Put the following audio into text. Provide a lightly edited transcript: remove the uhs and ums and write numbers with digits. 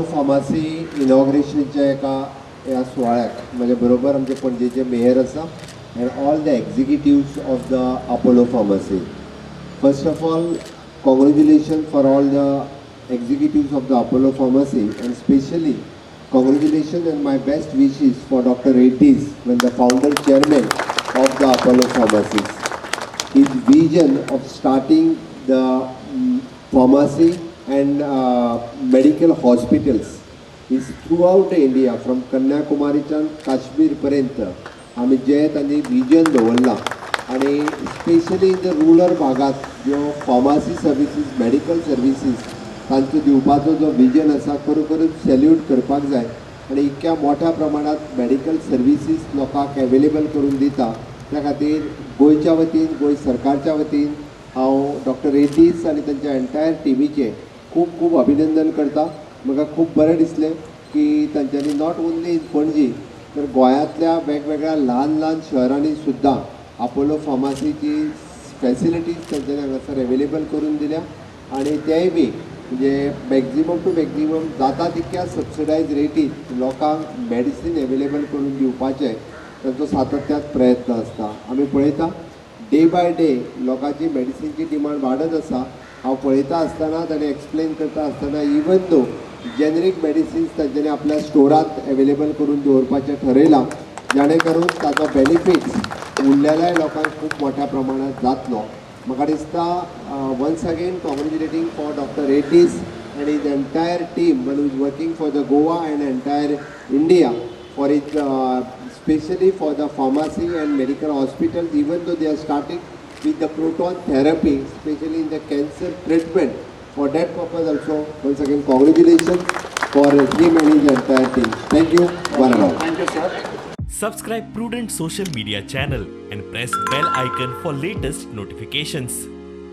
Apollo pharmacy इनॉग्रेशनच्या एका ह्या सुवाळ्याक म्हज्या बरोबर आमचे पणजेचे मेयर आसा and all the executives of the Apollo Pharmacy. First of all, congratulation for all the executives of the Apollo Pharmacy, and specially congratulations and my best wishes for Dr. Reddy's, when the founder chairman of the Apollo Pharmacies. His vision of starting the pharmacy and medical hospitals is throughout India, from कन्याकुमारीच्यान काश्मीर पर्यंत आमी जे तांणी vision दवरलां आनी specially in the rural भागात ज्यो pharmacy services, medical services तांचो दिवपाचो जो विजन आसा, खरोखरूच सॅल्यूट करपाक जाय. आनी इतक्या मोठ्या प्रमाणांत मेडिकल सर्विसीस लोकांक एवेलेबल करून दिता, त्या खातीर गोंयच्या वतीन, गोंय सरकारच्या वतीन हांव डॉक्टर रेड्डीस आनी तांच्या एंटायर टिमीचें खूब खूब अभिनंदन करता. म्हाका खूब बरें दिसलें की तांच्यांनी not only in Panaji तर गोंयांतल्या वेगवेगळ्या ल्हान ल्हान शहरांनी सुद्दां आपोलो फार्मासीची फॅसिलिटीज तांच्यांनी हांगासर एवेलेबल करून दिल्या आनी तेय बी म्हणजे मॅक्झिमम टू मॅक्झिमम जाता तितक्या सबसिडायज रेटीन लोकांक मेडिसीन एवेलेबल करून दिवपाचें तांचो सातत्यात प्रयत्न आसता. आमी पळयता, डे बाय डे लोकांची मेडिसिनची डिमांड वाडत आसा. हांव पळयता आसतना, ताणें एक्सप्लेन करता आसतना, इवन दो जेनरीक मेडिसिन्स तांच्यांनी आपल्या स्टोरांत एवेलेबल करून दवरपाचें ठरयलां, जाणे करून ताचो बेनिफिट्स उरलेल्या लोकांक खूब मोठ्या प्रमाणात जातलो. म्हाका दिसता, once again congratulating for Doctor Reddy's and his entire team, one who is working for the Goa and entire India for it, especially for the pharmacy and medical hospitals, even though they are starting with the proton therapy, especially in the cancer treatment. For that purpose also, once again, congratulations for him and his entire team. Thank you, one and all. Thank you, sir. Subscribe Prudent Social Media channel and press bell icon for latest notifications.